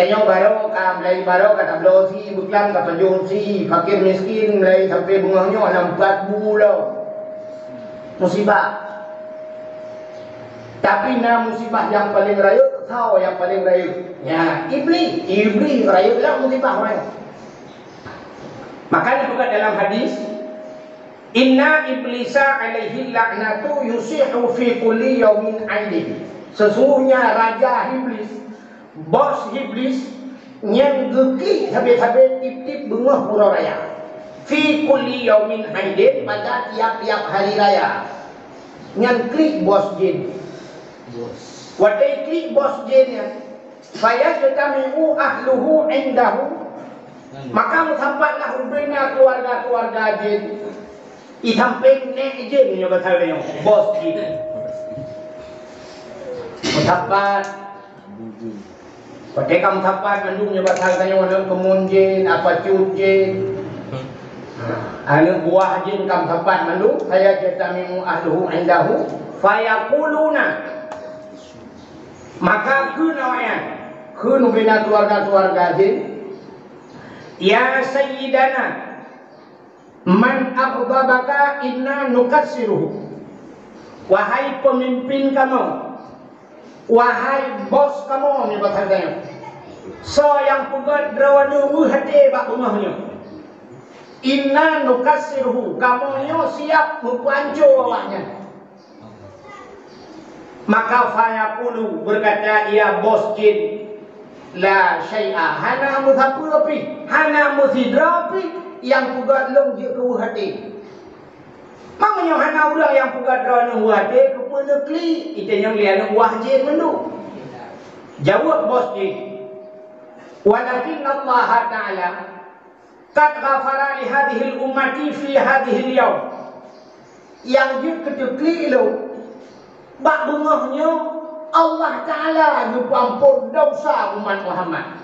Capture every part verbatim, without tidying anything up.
Nyoe barô ka meulai, barô ka tabloe sie, beuklam ka pajoh sie, fakir miskin meulai sampoe beungoh nyoe hana meupat bu lom. Musibah. Tapi na musibah nyang paleng rayeuk, soe nyang paleng rayeuk? Nyan, Iblih. Iblih rayeuk lam musibah awai. Maka dipeugah dalam hadis, "Inna Iblisa alaihi laknatu yusihu fi kulli yaumin aidin." Sesungguhnya Raja Iblis, bos Iblis, nyan geuklik sabe-sabe tiep-tiep beungoh uroe raya. Fi kulli yaumin aidin, pada tiap-tiap hari raya. Nyan klik bos jin. Watèe klik bos jin nyan, fayajtami'u ahluhu indahu. Maka meusapat lah ubena keluarga-keluarga jin. I sampéng nèk jin nyoe, basa nyoe, bos jin. Meusapat. Watèe ka meusapat mandum nyoe, basa nyoe, aneuk keumun jin, apa cut jin. Aneuk buah jin ka meusapat mandum, fayajtami'u ahluhu indahu, fayaquluna. Maka kheun awaknyan, kheun ubena keluarga-keluarga jin, "Ya Sayyidana, man aghdabaka inna nukassiruhu." Wahai peumimpin kamoe, wahai bos kamoe, nyoe basa geutanyoe, soe nyang peugöt droeneuh meuheuaté bak beungoh nyoe? Inna nukassiruhu, kamoe nyoe siap meupeuhanco awaknyan. Maka fayaqulu, berkata ia bos jin, "La syai'a," hana meusapeue pih, hana meusidroe pih nyang peugöt lôn jeuet keu meuheuaté. Meunyoe hana ureueng nyang peugöt droeneuh meuheuaté, keupeue neuklik? Itanyong lé aneuk buah jin mandum. Jaweueb bos jin, "Walakinnallaha ta'ala qad ghafara li hadhil ummati fi hadhil yaum." Nyang jeuet keu teuklik lôn, bak beungoh nyoe Allah Ta'ala geupeuamphon desya umat Muhammad.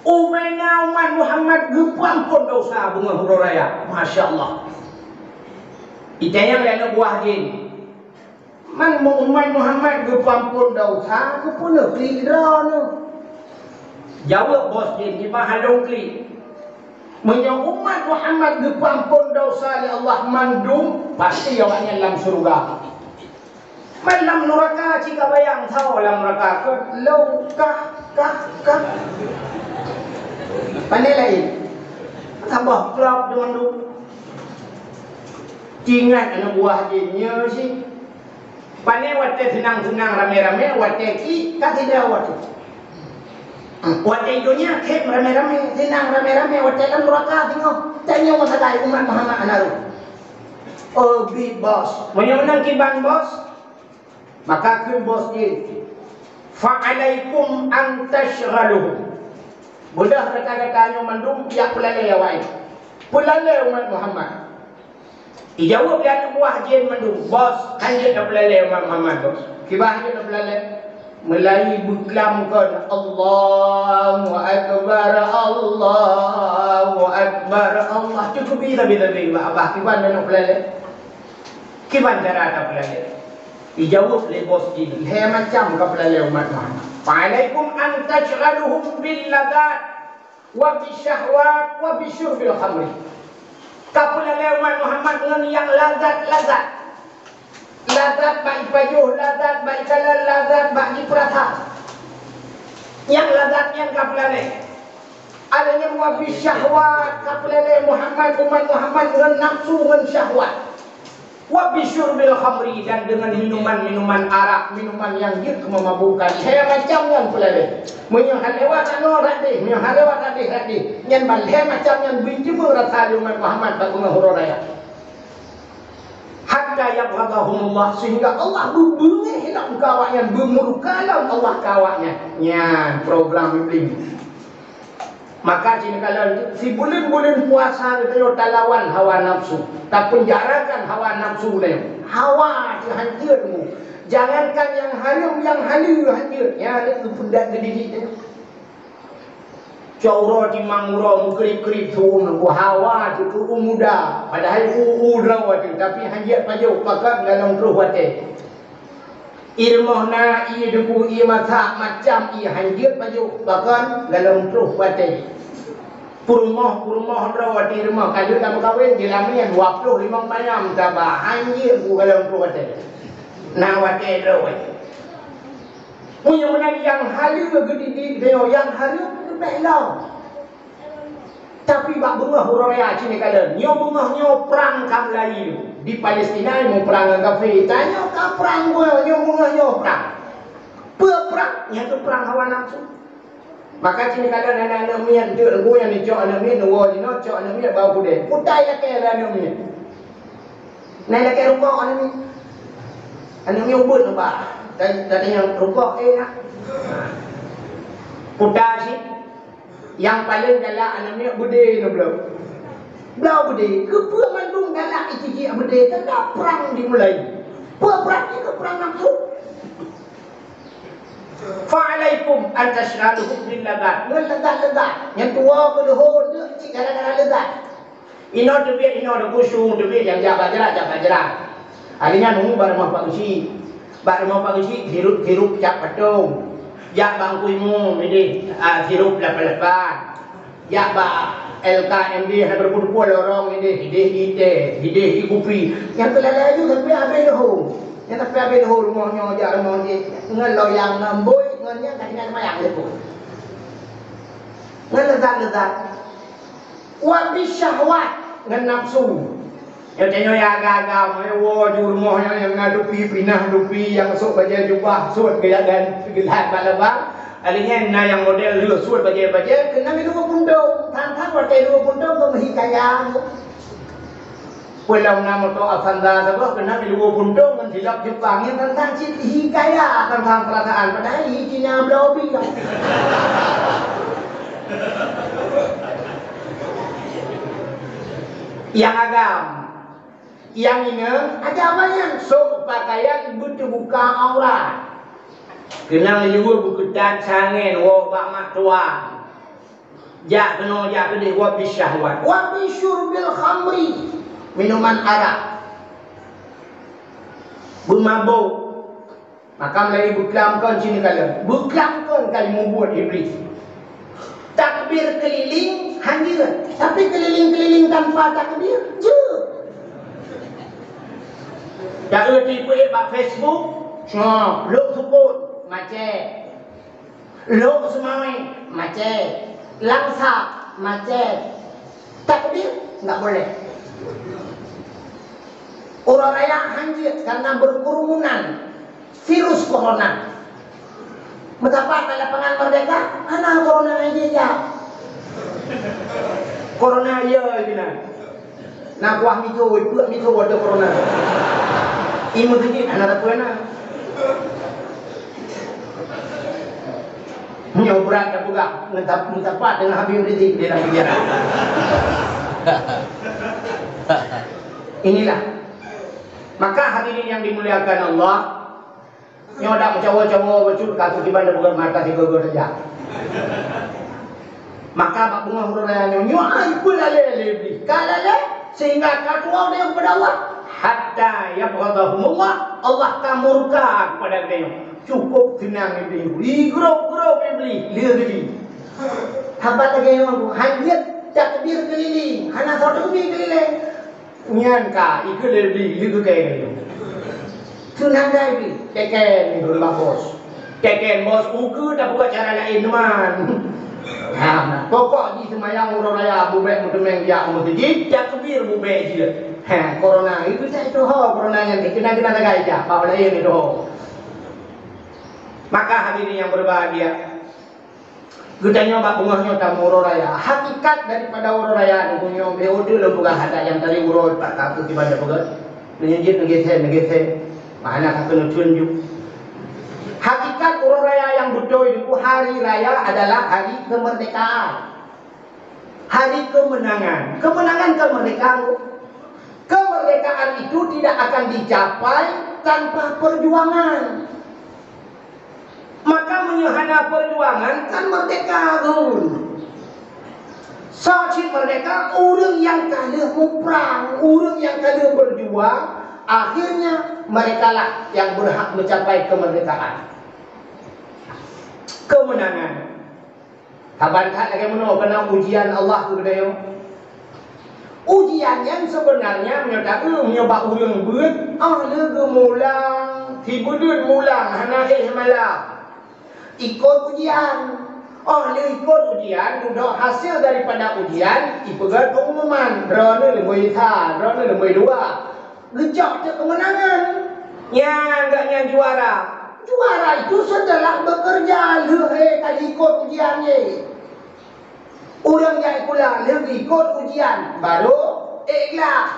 Ubena umat Muhammad geupeuamphon desya beungoh uroe raya. Masya Allah. Itanyong lé aneuk buah jin, Man umat Muhammad geupeuamphon desya, keupeue neuklik droeneuh? Jaweueb bos jin, "Kiban hana lôn klik. Meunyoe umat Muhammad geupeuamphon desya lé Allah mandum, pasti awaknyan lam syeuruga." Man lam nuraka cit ka bayang, soe lam nuraka, keu lôn kah, kah, kah. Pane laén. Saboh klab deungon lôn. Ingat aneuk buah jin nyoe cit. Pane watèe seunang-seunang ramé-ramé, watèe klik ka sidroe watèe. Watèe donya khém ramé-ramé, seunang ramé-ramé, watèe lam nuraka singoh. Tanyoe sagai umat Muhammad hana rôh. Oh, bit bos. Meunyoe meunan kiban bos, maka kheun bos jin, "Fa alaikum an tasyghaluhum." Beudôh gata-gata nyoe mandum jak peulalé awaknyan. Peulalé umat Muhammad. Ijaweueb lé aneuk buah jin mandum, "Bos, hanjeuet tapeulalé umat Muhammad, Bos." Kiban hanjeuet tapeulalé? Meulai beuklam kon, "Allahu Akbar, Allahu Akbar, Allah." Cukup bi tabi-tabi, bah, bah, kiban tapeulalé? Kiban cara tapeulalé? Ijaweueb lé bos jin, lhèe macam ka peulalé umat Muhammad. "Fa alaikum an tasyghaluhum bil ladzat." Wa bisyahwat wa bisyurbil khamri. Ka peulalé umat Muhammad ngon nyang lazat-lazat. Lazat bak ipajoh, lazat bak ikalon, lazat bak ipeurasa. Nyang lazat nyan ka peulalé. Alèh nyan wa bisyahwat, ka peulalé Muhammad, umat Muhammad ngon nafsu, ngon syahwat. Wa bisyurbil khamri, dan dengan minuman-minuman arak, minuman nyang jeuet keu meumabukkan. Lhèe macam nyan peulalé. Meunyoe han lewat anoe radeh, meunyoe han lewat radeh, radeh. Nyan ban lhèe macam nyan beujimeung rasa lé umat Muhammad bak beungoh uroe raya. Hatta yabghadahumullah, sehingga Allah beubeungéh lom keu awaknyan, beumurka lom Allah keu awaknyan. Nyan program Iblih. Maka cit neukalon sibuleuen-buleuen puasa geutanyoe talawan hawa nafsu, tapeunjarakan hawa nafsu nyoe. Hawa teuh hanjeuet mu. Jangankan nyang hareuem, nyang haleue hanjeuet. Nyan lé geupeundat geudidik nyoe. Cok uroe timang uroe meukrib-krib suum nunggu hawa teuh keu u muda. Padahai u-u droe teuh, tapi hanjeuet pajoh pakat lalong troh watèe. Ié rumoh na, ié debu, ié masak, macam ié hanjeuet pajoh, bahkan galom troh watée. Peurumoh-peurumoh droe watée rumoh ka jeuet lam meukawen, jilamian dua ploh limong manyam saba, hanjeuet bu galom troh watée. Na watée droe. Meunyoe meunan nyang haleue geudidik, meunyoe nyang haleue leubeh lom. Tapi bak beungoh uroe raya cit neukalon, nyoe beungoh nyoe prang ka meulayeue. Di Palestina muprang ngon kafé, tanyoe ka prang beungoh, nyoe beungoh nyoe prang. Peue prang? Nyan keuh prang hawa nafsu. Maka cit neukalon aneuk-aneuk miet, deuk geuh nyang neucok aneuk miet, neuwoe jinoe cok aneuk miet bak u keudè. Kutai lakée lé aneuk miet. Na lakée rukok aneuk miet. Aneuk miet ubit ubak. Dan, dan nyang rukok, eh, nak. Kutai cit. Nyang paleng galak aneuk miet beudé nyoe bloe. Bloe beudé, keupeue mandum galak icicik beudé, tanda prang dimulai. Peue prang nyan? Keu prang nafsu. Fa alaikum an tasyghaluhum bil ladzat. Ngon lezat-lezat. Nyang tuwoe keu leuhô, cit gara-gara lezat. Inoe teubiet, inoe teugusu, teubiet nyang jak bak jrat, jak bak jrat. Hari nyan umu bak rumoh Pak Geuchik. Bak rumoh Pak Geuchik, sirup-sirup cap patong. Jak bak Teungku Imum, ideh, ah, sirup lapan-lapan. Jak bak L K M D, hana beuteupeue lorong, ideh, ideh ié teh, ideh ié kupi. Nyang keulalai laju sampai habéh leuhô. Nyang sampai habéh leuhô rumoh nyoe, jak rumoh jih. Ngon loyang, ngon bui, ngon nyang ka tinggai seumayang lé pun. Ngon lezat-lezat. Wa bisyahwat, ngon nafsu. Nyoe tanyoe nyang agam-agam, nyoe woe ju rumoh nyoe nyang na dupi, pinah dupi, nyang sôk bajée jubah, sôk geuyagan geulat bak labang. Akhirnya na nyang model lheueh sôk bajée-bajée, keunan lheueh punto. Than-than watée lheueh punto, keu meuhikaya. Peue lom na moto Avanza saboh, keunan lheueh punto ngon silop Jepang, nyang than-than cit hikaya tentang perasaan, padahai hi Cina bloe ubit. Nyang agam, nyang inong, agam nyan sôk pakaian beuteubuka aurat. Keunan lheueh beukeutat sangen woe bak mak tuan. Jak keunoe, jak keudeh, wa bisyahwat. Wa bisyurbil khamri, minuman arak. Beumabôk. Maka meulayeue beuklam kon cit neukalon. Beuklam kon ka jimubuet Iblih. Takbir keliling hanjeuet, tapi keliling-keliling tanpa takbir jeuet. Taeu tipeu bak Facebook, lhok seupôt, macet. Lhok seumawé, macet. Langsap, macet. Takbir, enggak boleh. Uroe raya hanjeuet karena berkerumunan virus corona. Meusapat bak lapangan Merdeka, hana corona jijak. Corona iya keunan. Na kuah miseue, peuet miseue watée corona. Imeum seujid hana sapeue na. Nyoe brat tapeugah, meusapat deungon Habib Rizik di dalam pikiran. Inilah. Maka hadirin yang dimuliakan Allah, nyoe dak meucawa-cawa bacut ka keukiban dan bukan mata sigoe-goe saja. Maka bak beungoh uroe raya nyoe, nyoe ai peulalé lé Iblih. Ka lalé sehingga ka tuwoe geutanyoe kepada Allah. Hatta yabghadahumullah, Allah ka murka kepada geutanyoe. Cukup seunang Iblih. Igrôp-grôp Iblih, lé Iblih. Haba lagée nyoe, hanjeuet takbir keliling, hana soe teubi keliling. Nyan ka, ikeu lé Iblih, lé geukée nyoe. Seunang dai Iblih, teken nyoe bak bos. Teken bos, ukeue tapeugah cara laén teuma. Ha, pokok jih seumayang uroe raya bubek meuteumeng jak u meuseujid, takbir bubek jeuet. Ha, corona, ikeu cak itu ho, corona nyan dikeuna-keuna sagai jak, bak laén itu ho. Maka hadirin yang berbahagia, geutanyoe bak beungoh nyoe tameuuroe raya. Hakikat daripada uroe raya nyoe, nyoe B O T lôn peugah, ada nyang tadi uroe pat ka keuh kiban peugah. Meunyoe jeuet neugeser, neugeser. Makna ka keuneuk cun ju. Hakikat uroe raya nyang beutôi nyoe, hari raya adalah hari kemerdekaan. Hari kemenangan. Kemenangan, kemerdekaan. Kemerdekaan itu tidak akan dicapai tanpa perjuangan. Maka meunyoe hana peujuangan, kan merdeka lôn. Soe cit merdeka? Ureuëng nyang ka lheueh muprang, ureuëng nyang ka lheueh beujuang, Akhirnya, merekalah yang berhak mencapai kemerdekaan. Kemenangan. Saban that lagèe meunoe keunan ujian Allah keu geutanyoe. Ujian nyan sebenarnya meunyoe taeu, meunyoe bak ureueng beuet, ah, lé geumulang, sibuleuen mulang, hana éh malam. Ikot ujian. Oh, lé ikot ujian, dudoe hasil daripada ujian, ipeugöt pengumuman, droeneuh leubeh sa, droeneuh leubeh dua. Geucok teuk keumeunangan. Nyan gobnyan juara. Juara itu setelah bekerja, lheueh ka ikot ujian nyan. Ureueng nyang sikula lheueh ikot ujian, baru ikhlas.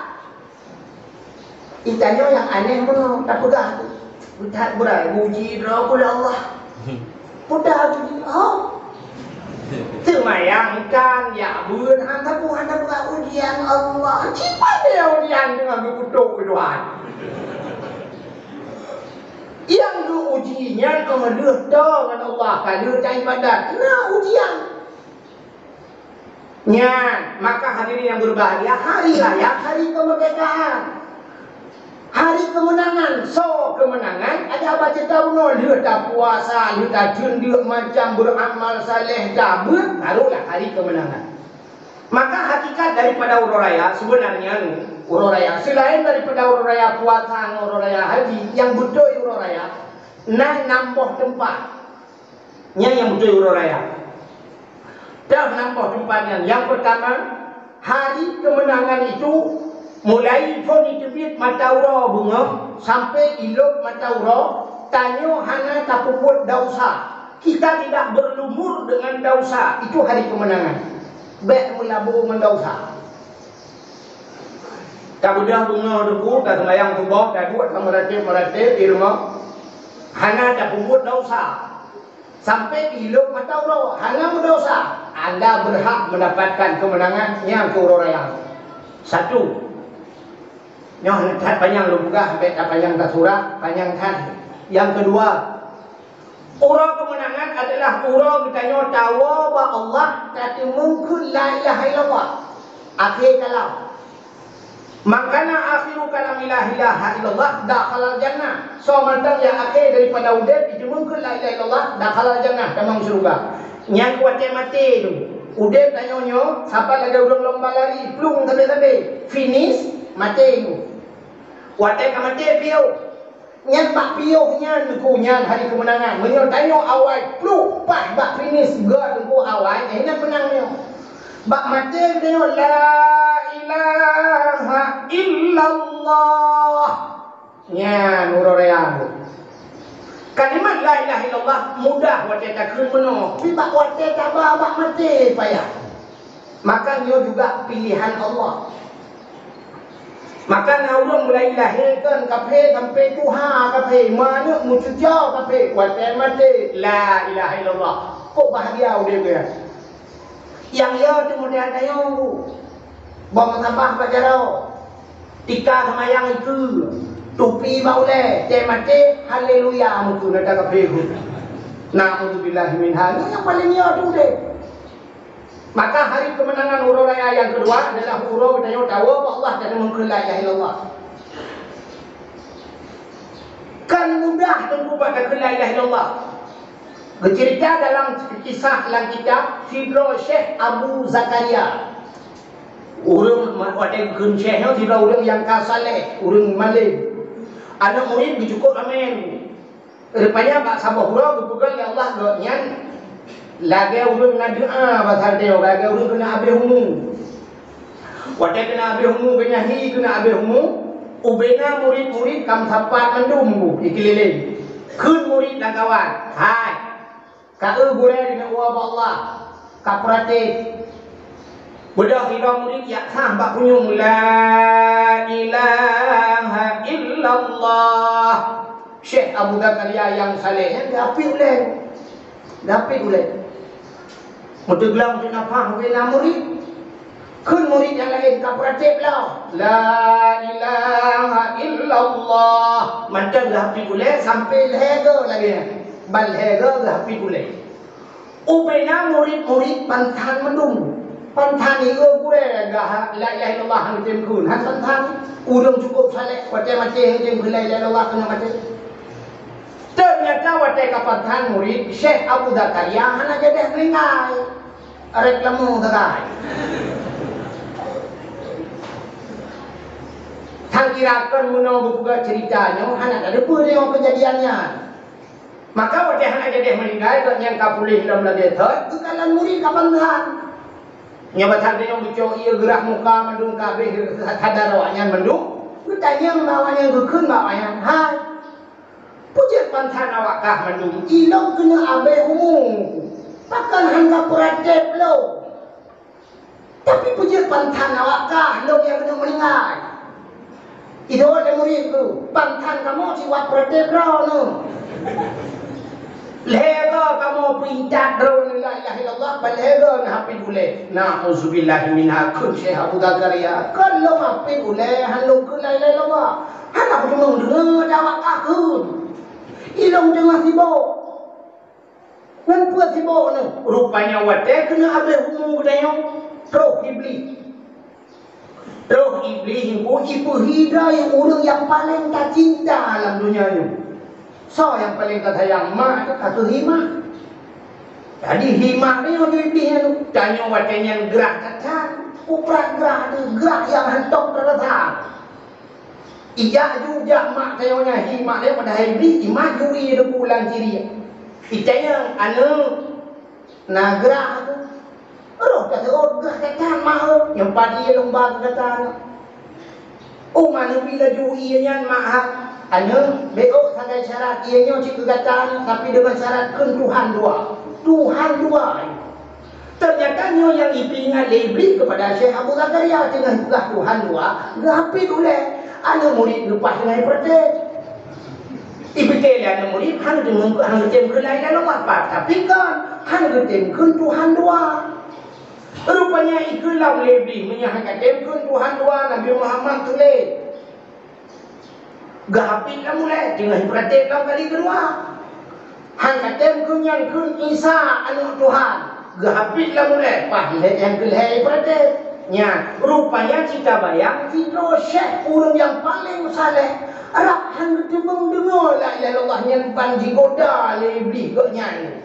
Geutanyoe nyang aneh meunoe tapeugah tu. Beuthat beurai muji droe keu Allah. Peugah muji, oh. Seumayang kan, ya beuet, hana bu-, hana buka ujian Allah. Cit padé ujian teungoh geupeutrok keu Tuhan. Nyang geu-uji nyan óh lheueh toe ngon Allah ka lheueh taibadat. Na ujian. Nyan, maka hadirin yang berbahagia, hari raya, hari kemerdekaan. Hari kemenangan, soe keumeunangan, ada baca tabunoe, lheueh tapuasa, lheueh tateun deuk macam beramal saleh, tabeuet, barulah hari kemenangan. Maka hakikat daripada uroe raya sebenarnya, uroe raya selain daripada uroe raya puasa ngon uroe raya haji, yang beutôi uroe raya na nam boh teumpat. Nyan nyang beutôi uroe raya. Dah nam boh teumpat nyan. Nyang pertama, hari kemenangan itu mulai phon jiteubiet mata uroe beungoh sampai ilop mata uroe, tanyoe hana tapeubuet desya. Kita tidak berlumur dengan desya. Itu hari kemenangan. Bèk meulabô ngon desya. Tabeudôh beungoh teungku, taseumayang suboh, taduek tameuratéb-meuratéb di rumoh, hana tapeubuet desya. Sampai ilop mata uroe, hana meudesya, anda berhak mendapatkan kemenangan nyang keu uroe raya. Satu. Nyoe that panyang lôn peugah, bèk that panyang tasurah, panyang that. Nyang keudua, uroe keumeunangan adalah uroe geutanyoe tawoe bak Allah, tateumeung kheun la ilaha illallah. Akhé kalam. Man kana akhiru kalamihi la ilaha illallah, dakhalal jannah. Soe mantong nyang akhé daripada udeb jiteumeung kheun la ilaha illallah, dakhalal jannah, tamong syeuruga. Nyan watèe maté tu. Udeb tanyoe nyoe saban lagèe ureueng lomba lari, plueng sabé-sabé, finish, maté tu. Watèe ka maté, piôh. Nyan bak piôh nyan, Teungku, nyan hari kemenangan. Meunyoe tanyoe awai pluek paih bak finish gèt, Teungku, awai, eh, nyan meunang nyoe. Bak maté tanyoe, "La ilaha illallah." Nyan uroe raya. Kalimat la ilaha illallah mudah watèe takheun meunoe, tapi bak watèe taba bak maté payah. Maka nyoe juga pilihan Allah. Maka na ureueng mulai lahé kon kafé sampai tuha kafé, meuaneuk meucuco kafé, watèe maté, la ilaha illallah. Kok bahagia udeb geuh. Nyang yo teuh model tanyoe, bông sabah bak jaroe, tika seumayang ikeue, tupi bak ulèe, teuh maté, haleluya meukeue na kafé geuh. Naudzubillah minha. Nyoe nyang paleng yo teuh udeb. Maka hari kemenangan uroe raya nyang keudua adalah uroe geutanyoe tawoe bak Allah dan meukeue la ilaha illallah. Kan mudah teungku bak takheun la ilaha illallah. Geuceurita dalam kisah lam kitab sidroe Syekh Abu Zakaria. Ureueng ma-, watèe geukheun syekh nyoe sidroe ureueng nyang ka saleh, ureueng malém. Aneuk murit geucukôp ramé. Rupanya bak saboh uroe geupeugah lé Allah gobnyan lagèe ureueng na doa pasal nyoe, lagèe ureueng keuneuk habéh umu. Watèe keuneuk habéh umu, keuneuk hi keuneuk habéh umu, ubena murit-murit ka meusapat mandum bu ikeulileng. Kheun murit lam kawan, "Hai, ka eu gurèe keuneuk woe bak Allah, ka peuratéb." Beudôh sidroe murit jak sang bak punyueng, "La ilaha illallah." Syekh Abu Zakaria nyang saleh nyan geuhapit ulèe. Geuhapit ulèe. Meuteuglong teuk nafah ubena murit. Kheun murit nyang laén ka peuratéb lom, "La ilaha illallah." Mantong geuhapit ulèe sampai lhèe goe lagèe nyan. Ban lhèe goe geuhapit ulèe. Ubena murit-murit panthan mandum. Panthan ié Ureueng gah la ilaha illallah han tem kheun, han panthan. Ureueng cukup saleh, watèe maté han tem kheun la ilaha illallah keuneuk maté. Teunyata watèe ka panthan murit Syekh Abu Zakaria hana jadeh meuninggai. Reklame sagai. Tang kira kon meunoe geupeugah ceurita nyoe hana tateupeue deungon keujadian nyan. Maka watèe hana jadeh meuninggai, gobnyan ka puléh lom lagèe thot, geukalon murit ka panthan. Nyoe bak tanyoe geucok ie geurah muka mandum ka abéh, sadar awaknyan mandum. Geutanyong bak awaknyan, geukheun bak awaknyan, "Hai, peue jeuet panthan awak kah mandum? Ilôn keuneuk abéh umu, pakon han ka peuratéb lôn? Tapi peue jeuet panthan awak kah lôn nyang keuneuk meuninggai?" Idong lé murit tu, "Panthan kamoe siwat peuratéb droeneuh. Lhèe goe kamoe peuintat droeneuh la ilaha illallah, ban lhèe goe neuhafid ulèe. Nauzubillahi minha," kheun Syekh Abu Zakaria. "Kon lôn hafid ulèe, han lôn kheun la ilaha illallah. Hana kudeungoe deungoe awak kah kheun. Ilôn teungoh sibok." Ngon peue sibok nyoe? Rupanya watèe keuneuk abéh umu geutanyoe, troh Iblih. Troh Iblih nyoe ipeuhidai ureueng nyang paleng tacinta lam donya nyoe. Soe nyang paleng tasayang? Mak, ka keuh hi mak. Jadi hi mak nyoe Iblih nyoe. Tanyoe watèe nyan grah that-that, kuprat grah teuh, grah nyang hántom teurasa. Ijak ju jak mak tanyoe nyan, hi mak tanyoe padahai Iblih, imat ju ie deungon lam siriek. Itanyong, "Aneuk, na grah?" Roh ka seuôt, "Grah gata mak, oh, nyang pat ie lôn ba keu gata nyoe." "Oh, ma neubri laju ie nyan mak, ha?" "Aneuk, bèk ôk sagai syarat ie nyoe cit keu gata nyoe, tapi deungon syarat kheun Tuhan dua." Tuhan dua. Teunyata nyoe nyang ipeuingat lé Iblih keupada Syekh Abu Zakaria, teungoh peugah Tuhan dua, geuhafid ulèe. Aneuk murit geupaih teungoh ipeureuté. Ipike lé aneuk murit, han geutem-, han geutem kheun la ilaha illallah, tapi kon, han geutem kheun Tuhan dua. Rupanya ikheun lom lé Iblih, meunyoe han katem kheun Tuhan dua, Nabi Muhammad tuléh. Geuhafid lam ulèe, teungoh ipeureuté lom kali keudua. Han katem kheun nyan kheun Isa aneuk Tuhan. Geuhafid lam ulèe, paih lhèe nyang keulhèe ipeureuté. Nyan, rupanya cit tabayang sidroe syekh ureueng nyang paleng saleh, rab han geuteumeung deungoe la ilaha illallah nyan ban jigoda lé Iblih gobnyan.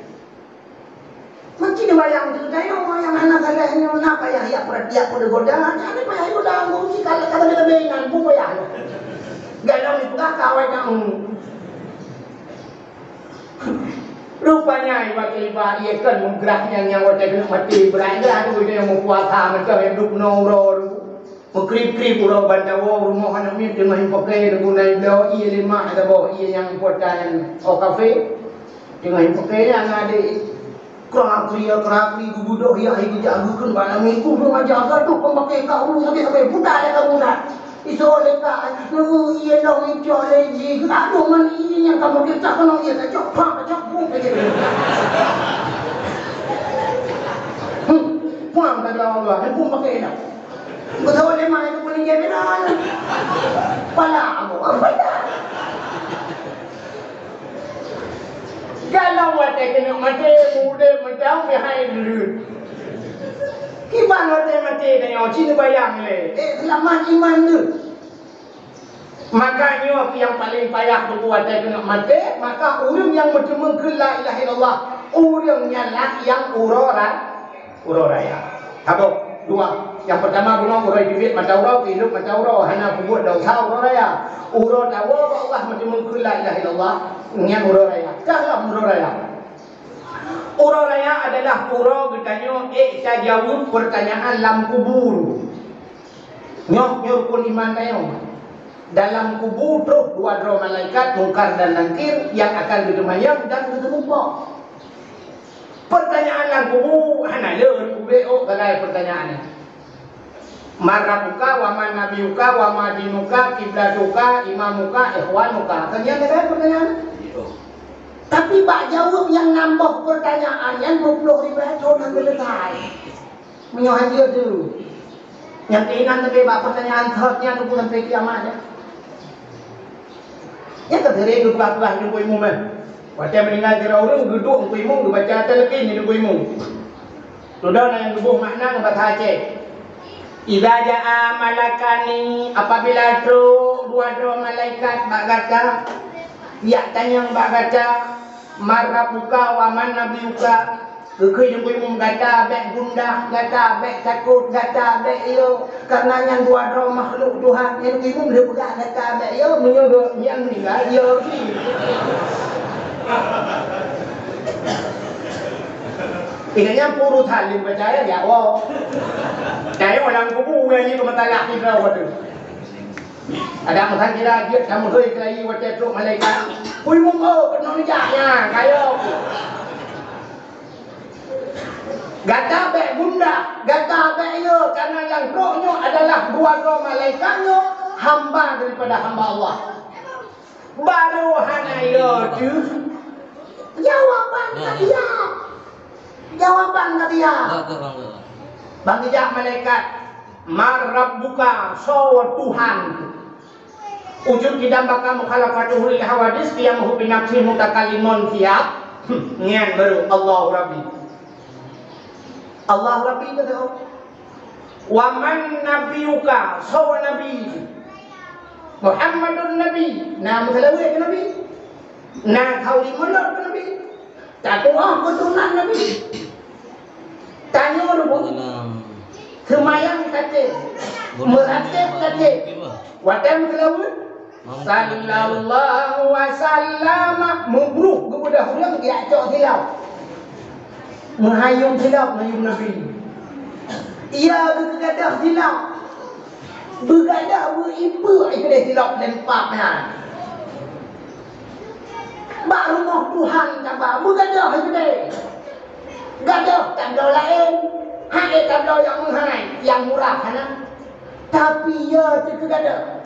Meusti neubayang teuh tanyoe nyang hana saleh nyoe na payah jak peureutiak peudegoda, hana payah goda, meusti ka, ka leubeh-leubeh inan, peue payah. Galom ipeugah ka awai kamu. Rupanya iba-iba ie kon meugrah nyang, nyang watèe keuneuk maté, brat grah tu nyang meupuasa macam hidup nong uroe tu. Meukrib-krib uroe ban tawoe rumoh aneuk miet teungoh ipaké deungon nai bloe ie lima saboh, ie nyang puasa nyan, oh, kafe. Teungoh ipaké nyan adé krakri, krakri geubeudôh yah, geujak geukheun bak aneuk miet, "Ku belum aja ka tu pemakai ka ulu sabe-sabe buta lé kamu dah." Isoe lé ka, nemu ie long icok lé jih, aduh man ie nyang kamu kita kena ie kacok, pang kacok, pung kacok. Hmm, pang kacok Allah, pung pakai dah. Beutôi lé mai keu peulinggian Iran. Pala abu, pala. Kalau watèe keuneuk maté, udép mantong pih hai leuet. Kiban watèe maté tanyoe, ci neubayang lé. Eh, seulamat iman tu. Maka nyoe nyang paleng payah teungku watèe keuneuk maté, maka ureueng nyang meuteumeung keu la ilaha illallah, ureueng nyan lah nyang uroe ra-, Uroe raya. Saboh, dua. Nyang peurtama bunoe uroe teubiet mata uroe, keu hidup mata uroe, hana peubuet desya uroe raya. Uroe tawoe bak Allah meuteumeung keu la ilaha illallah, nyan uroe raya. Ka lom uroe raya. Uroe raya adalah uroe geutanyoe ék tajaweueb peurtanyaan lam kubu. Nyoe, nyoe rukun iman tanyoe. Dalam kubu troh dua droe malaikat, Mungkar dan Nakir, nyang akan geuteumanyong dan geuteumupok. Peurtanyaan lam kubu hana lé ubé ôk galai peurtanyaan nyan. "Man rabbuka, wa man nabiyuka, wa ma dinuka, kiblatuka, imamuka, ikhwanuka." Kan nyan galai peurtanyaan. Tapi bak jaweueb nyang nam boh peurtanyaan nyan, dua ploh ribèe thôn han geuleutai. Meunyoe han jeuet tu, nyang keuinan leubeh bak peurtanyaan thot nyan, nunggu sampai kiamat nyan. Nyan ka sering geupeugah-peugah Teungku Imum, eh. Watèe meuninggai sidroe ureueng, geuduek Teungku Imum, geubaca talqin di Teungku Imum. Tudang na nyang geuboh makna ngon bahasa Aceh. Idza jaa malakani, apabila trok dua droe malaikat bak gata, yak tanyong bak gata, "Man rabbuka wa man nabiyuka?" Keukeue nyang kuimeum gata bék gundah, gata bék takot, gata bék yo, karena nyan dua droe makhluk Tuhan. Nyang kuimeum lé peugah gata bék yo, meunyoe geuh nyang meuninggai yo. Ingat nyan puru salim percaya ya Allah. Nyan orang kubu yang itu masalah kita waktu. Ada masa kira dia kamu hoi kelayi watée trok malaikat. Kui mungko kena nijak nya kayo. Gata bék gundah, gata bék yo, karena nyang trok nyoe adalah dua droe malaikat nyoe hamba daripada hamba Allah. Baru hana yo teuh. Jawaban ka dia. Jawaban ka dia. Bang geujak malaikat, "Man rabbuka, soe Tuhan?" Wujud qidam baqa mukhalafatuhu lil hawadits, qiyamuhu binafsihi mutakallimun siap. Nyan baru Allahu Rabbi. Allahu Rabbi tu. "Wa man nabiyuka?" Soe nabi? "Muhammadun nabi." Na meuseulaweuet keu nabi. Na khauri mulod keu nabi. Tatuah keuturonan nabi. Tanyoe rupa. Seumayang katé. Meuratéb katé. Watée meuseulaweuet. Sallallahu wa sallama, mubruh geubeudôh ureuëng geujak cok silau. Meuhayong silau meuhayong Nabi. Ia geugadôh silau. Beugadôh beu-ipeue keudeh silau lam pap nyan. Bak rumoh Tuhan taba beugadôh keudeh. Gadôh tabloe laén, hana tabloe nyang meuhai, nyang murah hana. Tapi ia teuh keu gadôh.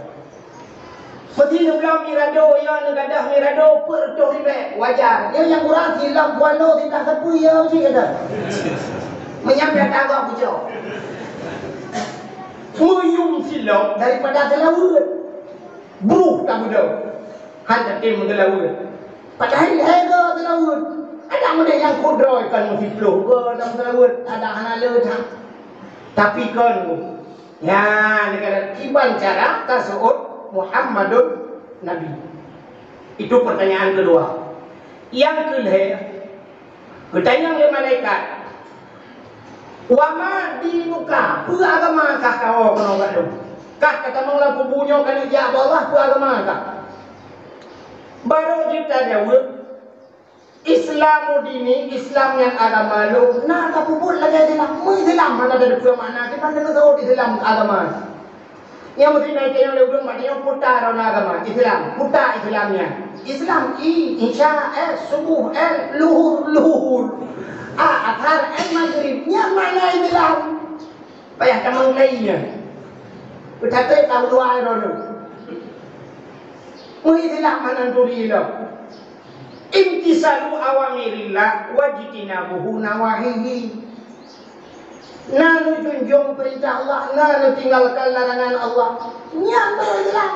Meusé neubloe mirado, ya neugadôh mirado peuet reutôh ribèe, wajar. Nyoe nyang kurang silop kuano siblah sapeue ya cit gadôh. Meunyan piata gob bucok. Meuyum silop daripada seulaweuet. Bruh tabeudôh. Han tatem meuseulaweuet. Padahai lhèe goe seulaweuet. Ada meudeh nyang kudroe kon meusiploh goe lam seulaweuet. Ada hana le that. Tapi kon Nyan, kiban cara taseuôt Muhammadun Nabi. Itu pertanyaan kedua. Nyang keulhèe, geutanyong lé malaikat, "Wa ma dinuka?" Peue agama kah kawoe keunoe gata? Kah katamong lam kubu nyoe ka neujak bak Allah, peue agama kah? Barô jeuet tajaweueb, "Islamu dini, Islam nyan agama lôn." Na tapeubuet lagèe Islam. Meu Islam hana tateupeue makna, kiban deungon saboh Islam agama. Nyang meusti na itanyong lé ulôn, maksudnya buta droeneuh agama Islam. Buta Islam nyan. Islam I, Isya, S, Subuh, L, Luhur, Luhur. A, Athar, M, Maghrib. Nyan makna Islam. Payah tamong lé nyan. Beutateuk ka luwa droeneuh. Meu Islam hana turi lom. Imtisalu awamirillah wajtinabuhu nawahihi. Na neujunjung peurintah Allah, na neutinggalkan larangan Allah. Nyan baru Islam.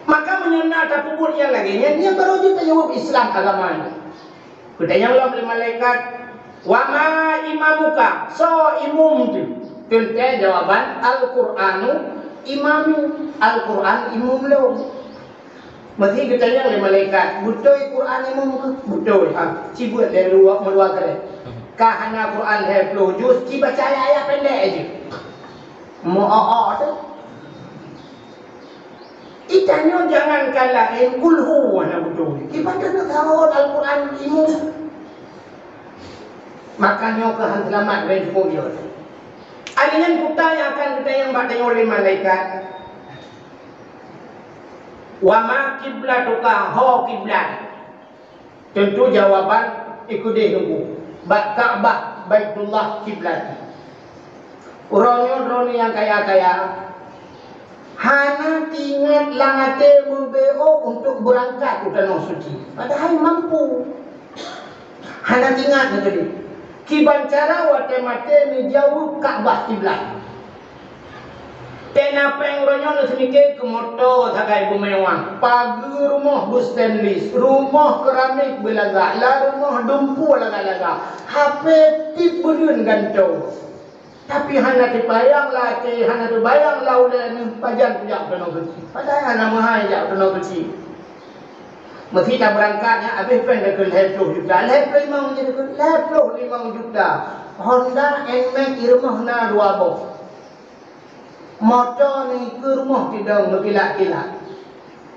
Maka meunyoe na tapeubuet nyang lagèe nyan, nyan baru jeuet tajaweueb Islam agama nyoe. Geutanyong lom lé malaikat, "Wa ma imamuka?" Soe imum teuh? Teuntèe jawaban, "Al-Qur'anu imami." Al-Qur'an imum lôn. Meusé geutanyong lé malaikat, "Beutôi Qur'an imum keuh?" "Beutôi." Ha, ci beuet lé luwa, meuluwa keureh. Ka hana Qur'an lhèe ploh juz, ci baca ayat-ayat pendek jih. Meu-o-o teuh. Itanyoe jangankan laén, kulhu hana beutôi. Kiban taneuk saboh Al-Qur'an imum. Maka nyoe keuh han seulamat lé jukuk jih. Akhé nyan kuta nyang akan geutanyong bak tanyoe lé malaikat. "Wa ma kiblatuka?" Ho kiblat? Teuntu jawaban i keudeh teungku, bak Ka'bah Baitullah kiblati. Uroe nyoe droeneuh nyang kaya-kaya hana teuingat lam até meubeue untuk beurangkat u Tanoh Suci, padahai mampu. Hana teuingat lagèe nyan. Kiban cara watèe maté neujaweueb Ka'bah kiblat. Teunapéng uroe nyoe neuseumiké keu moto sagai beumewah, pageue rumoh beustainless, rumoh keramik beulagak, lam rumoh dumpeue lagak-lagak, hapé tieb beuleuen gantoe. Tapi hana teubayang lé até, hana teubayang lé ulée neuh pajan kujak u Tanoh Suci. Padahai hana meuhai jak u Tanoh Suci. Meusé tabeurangkat nyan habéh péng takheun lhée ploh juta, lhée ploh limong juta, lhée ploh limong juta. Honda Nmax i rumoh na dua boh. Moto nikeue rumoh tidong meukilat-kilat.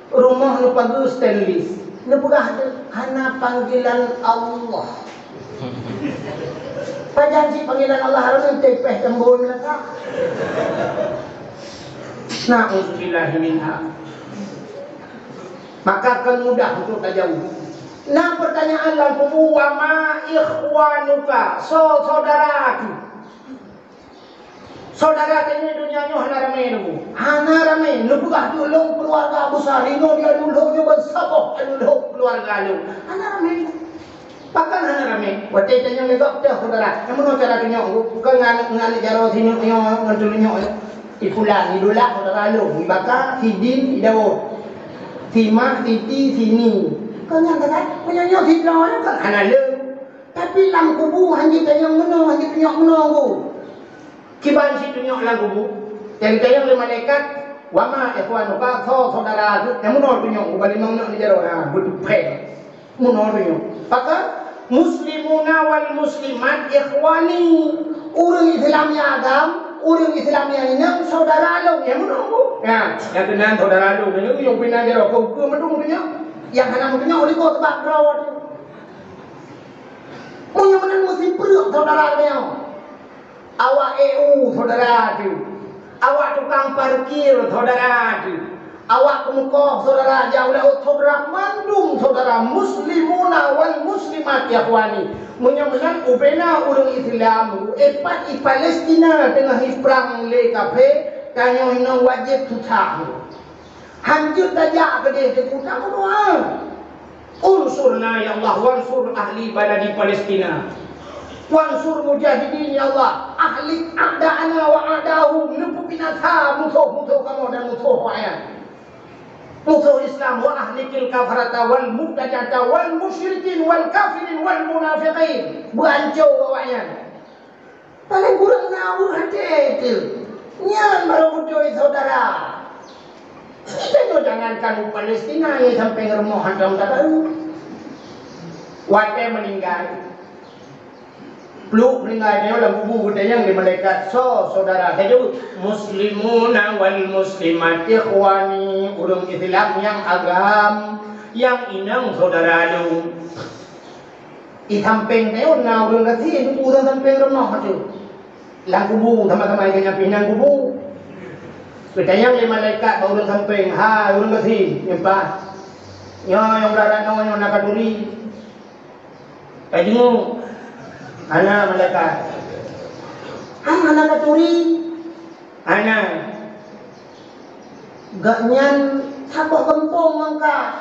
Rumoh neupageue stainless. Neupeugah teuh, "Hana panggilan Allah." Pajan cit panggilan Allah, harôh teuntée péh tambon meulata. Na'udzubillahi minha. Maka kon mudah untuk tajaweueb. Na peurtanyaan lam kubu, "Wa ma ikhwanuka?" Soe syedara keuh? Syedara tanyoe donya nyoe hana ramé neubu. Hana ramé. Neupeugah teuh lôn keuluwarga besar, inoe di aneuk lhok nyoe ban saboh aneuk lhok keuluwarga lôn. Hana ramé. Pakon hana ramé? Watée tanyong lé gob, "Toh syedara, nyang meunoe cara tunyok?" Kon ngon, ngon jaroe sineuk nyoe, ngon teuneuk nyoe. "I Fulan, i Dulak syedara lôn, i Baka, si Din, si Daud, si Mah, si Ti, si Ni." Kon nyan that-that, meunyoe nyoe sidroe nyoe kan hana lé. Tapi lam kubu hana jitanyong meunoe, hana jitunyok meunoe, Bu. Kiban cit tunyok lam kubu, nyang jitanyong lé malaikat, "Wa ma ikhwanuka?" Soe syedara keuh? Nyang meunoe tunyok, ubak limong nyoe neujaroe, ha, beuteupeue. Meunoe tunyok. Pakon? "Muslimuna wal muslimat ikhwani." Ureuëng Islam nyang agam, ureuëng Islam nyang inong, syedara lôn. Nyang meunoe, Bu. Nyan, nyang keunan syedara lôn, nyang keunan jaroe, keu, keu meutunyok. Nyang hana meutunyok, likot sabab droe. Meunyoe meunan meusipreuk syedara nyoe. Awak E U syedara teuh. Awak tukang parkir syedara teuh. Awak peumeukoh syedara, jak u laôt syedara, mandum syedara, muslimuna wal muslimat ya ikhwani. Meunyoe meunan ubena ureuëng Islam, eh, pat i Palestina teungoh jiprang lé kafé, tanyoe inong wajéb susah. Hanjeuet tajak keudeh teupeu tameudoa. Unsurna ya Allah, wansur ahli baladi Palestina. Wansur mujahidin ya Allah, ahlik a'da'ana wa a'da'ahum, neupeubinasa musoh-musoh kamoe dan musoh awaknyan. Musoh Islam, wa ahlikil kafarata wal mubtadi'ata wal musyrikin wal kafirin wal munafiqin. Beuanco awaknyan. Paléng kureueng na ureuëng até teuh. Nyan barô beutôi syedara. Geutanyoe jangankan u Palestina, nyoe sampéng rumoh hantom tabarô. Watée meuninggai, pluek meuninggai nyoe lam kubu geutanyong lé malaikat, "Soe syedara?" Tajaweueb, "Muslimuna wal muslimat ikhwani." Ureuëng Islam nyang agam, nyang inong syedara lôn. Di sampéng teuh na ureuëng gasien, ureuëng sampéng rumoh teuh. Lam kubu, sama-sama ingat nyan pih lam kubu. Geutanyong lé malaikat bak ureuëng sampéng, "Hai ureuëng gasien, nyoe pat. Nyoe nyang brat nyoe, nyoe na khanuri. Ka jeuet?" "Hana, malaikat." "Hana khanuri?" "Hana." "Gobnyan saboh gampông ngon kah,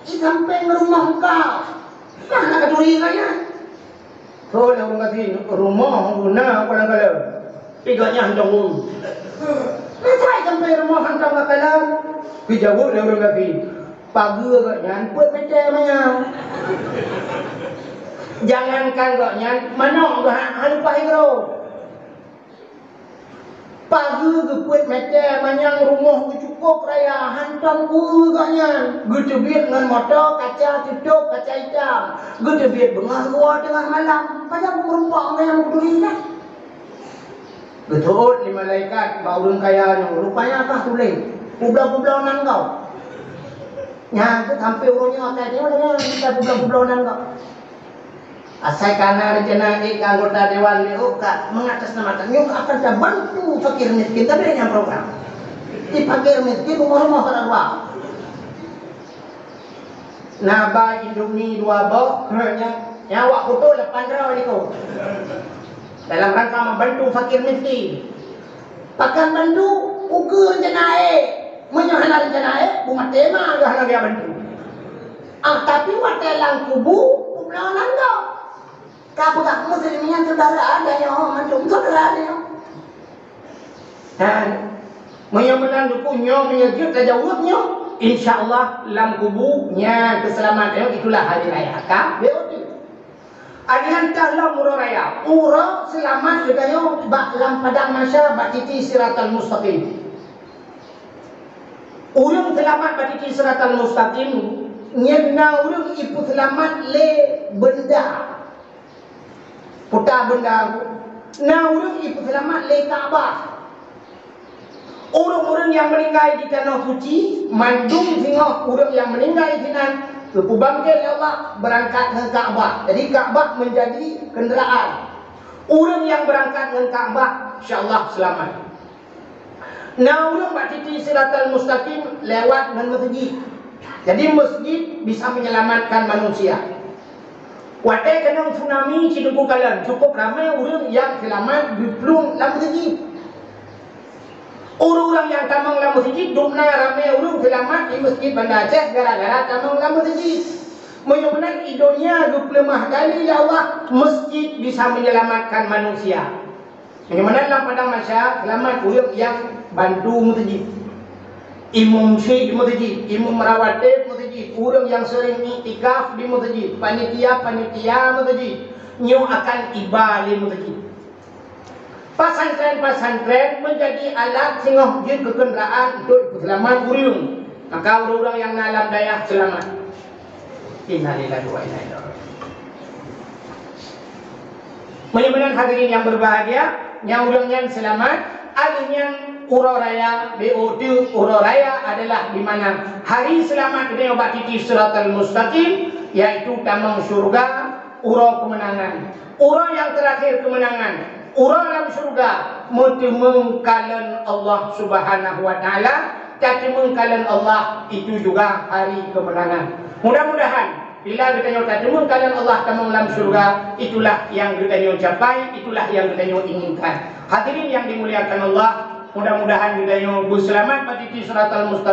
di sampéng rumoh kah. Bah na khanuri gobnyan." "Soe nyang ureuëng gasien, rumoh guna, padang kala. Tapi gobnyan hantom." "Masa di sampéng rumoh hantom gobnyan?" Geujaweueb lé ureuëng gasien, "Pageue gobnyan peuet meter manyang. Jangankan gobnyan, manok geuh hana lumpah i keurô." Pageue geupeuet meter manyang, rumoh geucukôp raya, hantom kueu gobnyan. Geuteubiet ngon moto, kaca teutôp, kaca itam. Geuteubiet beungoh geuwoe teungoh malam. Pajan meureumpok ngon nyang meukuri nyan? Geuteuôt lé malaikat bak ureuëng kaya nyoe, "Rupanya kah tuléh, peubloe-peubloe nan gob." Nyan keuh sampoe uroe nyoe, akai nyoe, nyan, peubloe-peubloe nan gob. Asai ka na reuncana ék keu anggota dewan lé ôk ka mengatasnamakan nyoe akan tabantu fakir miskin, tapi nyang program. Di fakir miskin rumoh-rumoh pada dua. Na ba Indomie dua boh, nyang, nyang awak foto lapan droe niko. Dalam rangka membantu fakir miskin. Pakon bantu, ukeue reuncana ék. Meunyoe hana reuncana ék, beumaté ma geuh hana geubantu. Ah, tapi watée lam kubu, peubloe nan gob. Ka peugah muslim nyan syedara tanyoe, mandum syedara tanyoe. Dan meunyoe meunan Teungku nyoe, meunyoe jeuet tajaweueb nyoe, insya Allah lam kubu nyan keuseulamat nyoe, itulah hari raya. Ka, B O T. Agian tahlom uroe raya, uroe seulamat geutanyoe bak lam padang mahsyar bak titi siratal mustaqim. Ureuëng seulamat bak titi siratal mustaqim nyan na ureuëng ipeuseulamat lé beunda. Puta beunda, na ureuëng ipeuseulamat lé Ka'bah. Ureuëng-ureuëng nyang meuninggai di Tanoh Suci, mandum singoh ureuëng nyang meuninggai sinan geupeubangkét lé Allah beurangkat ngon Ka'bah. Jadi Ka'bah meunjadi keundaraan. Ureuëng nyang beurangkat ngon Ka'bah, insya Allah seulamat. Na ureuëng bak titi siratal mustaqim lewat ngon meuseujid. Jadi meuseujid bisa menyelamatkan manusia. Watée keunong tsunami Citeumpu Kalon, cukup ramé ureuëng nyang seulamat geuplueng lam meuseujid. Ureuëng-ureuëng nyang tamong lam meuseujid, dum na ramé ureuëng seulamat di Meuseujid Banda Aceh gara-gara tamong lam meuseujid. Meunyoe meunan i donya geupeuleumah gali lé Allah, meuseujid bisa menyelamatkan manusia. Meunyoe meunan lam padang mahsyar, seulamat ureuëng nyang bantu meuseujid. Imum syik di meuseujid, imum rawatib meuseujid, ureuëng nyang seuring iktikaf di meuseujid, panitia-panitia meuseujid, nyoe akan iba lé meuseujid. Pasantren-pasantren meunjadi alat singoh jeuet keu keundaraan untuk peuseulamat ureuëng. Maka ureuëng-ureuëng nyang na lam dayah seulamat. Innalillahi wa inna ilaihi raji'un. Meunyoe meunan hadirin nyang berbahagia, nyang ureuëng nyan seulamat, aleuh nyan uroe raya, B O T uroe raya adalah di mana hari seulamat geutanyoe bak titi siratal mustaqim, yaitu tamong syurga, uroe keumeunangan. Uroe nyang teurakhir keumeunangan, uroe lam syurga, meuteumeung kalon Allah Subhanahu wa Taala, tateumeung kalon Allah itu juga hari keumeunangan. Mudah-mudahan bila geutanyoe tateumeung kalon Allah tamong lam syurga, itulah nyang geutanyoe capai, itulah nyang geutanyoe inginkan. Hadirin nyang dimuliakan Allah, mudah-mudahan geutanyoe beuseulamat bak titi siratal mustaqim.